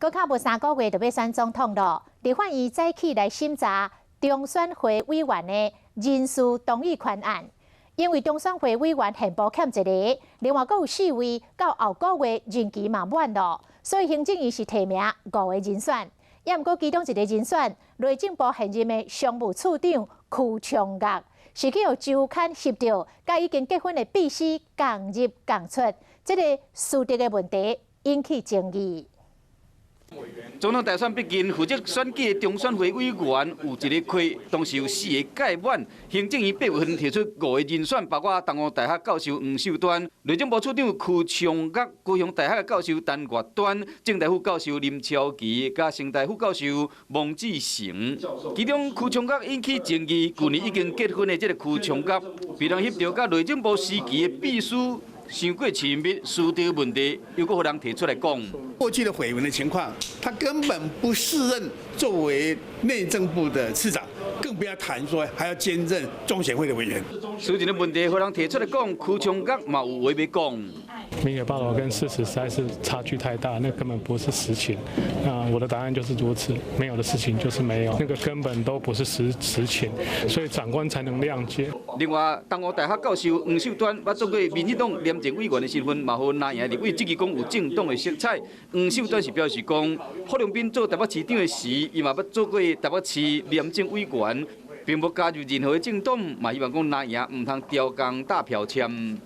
閣較無3個月就欲選總統囉，立法院早起來審查中選會委員的人事動議權案，因為中選會委員現部欠一个，另外閣有四位到後個月任期嘛滿囉，所以行政院是提名五个人選，也毋過其中一个人選，內政部現任的商務次長邱昌岳，是去予周刊翕著，佮已經結婚的秘書仝入仝出，這个私德的問題引起爭議。總統大選逼近，負責選舉的中選會委員有一个缺，當時有四个屆滿。行政院8月份提出五个人選，包括東吳大學教授黃秀端、內政部次長柯昌岳、高雄大學教授陳月端、政大副教授林超奇、佮成大副教授王志成。其中柯昌岳引起爭議，舊年已經結婚的這个柯昌岳，被人翕著佮內政部時期的秘書傷過親密，私德問題又閣予人提出來講。過去的緋聞的情況，他根本不適任作為內政部的次長，更不要談說還要兼任中選會的委員。私人的問題，予人提出來講，柯昌岳嘛有話欲講。媒體報道跟事實實在是差距太大，那根本不是實情。那我的答案就是如此，沒有的事情就是沒有，那個根本都不是實情，所以長官才能諒解。另外，東吳大學教授黃秀端捌做過民進黨廉政委員的身份，嘛予藍營立委質疑講有政黨的色彩。黃秀端是表示講，郝龍斌做台北市長的時，伊嘛捌做過台北市廉政委員，並無加入任何的政黨，嘛希望講藍營毋通調工打標籤。